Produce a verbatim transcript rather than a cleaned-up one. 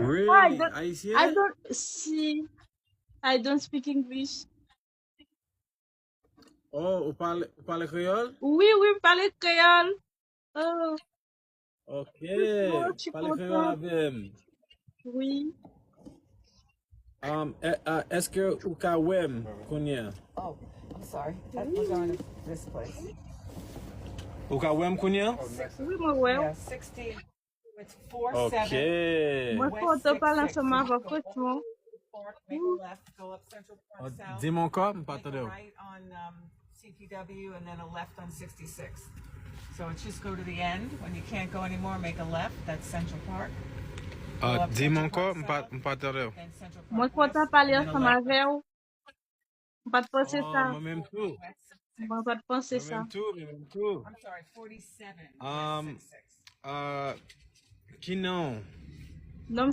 Really? Ayisyen? I don't, si, I don't speak English. Oh, ou pale, ou pale kreyòl? Wi, wi, m pale kreyòl. Oh, Ok, pale kreyòl avè m. Wi. Um, e- a- Èske ou ka wè m kounye a? Oh, I'm sorry. That was on this place. Ou ka wè m kounye a? Wi, mwen wè. Yeah, sixty. It's four Ok. Mwen kontan pale ansanm avè w, franchman. Park, make a left, go up Central Park South. Di m ankò, m pa Make a tande w. Right on um, C P W and then a left on sixty-six. So it's just go to the end. When you can't go anymore, make a left. That's Central Park. Ah, di m ankò, m pa, m pa tande w. Then Central Park. Mwen kontan pale ansanm avè w. M pa t panse sa. Mwen menm tou. Mwen pa t panse Mwen sa. menm tou, mwen menm tou. I'm sorry, forty-seven. Um, West sixty-six. Uh, ki non? Non, m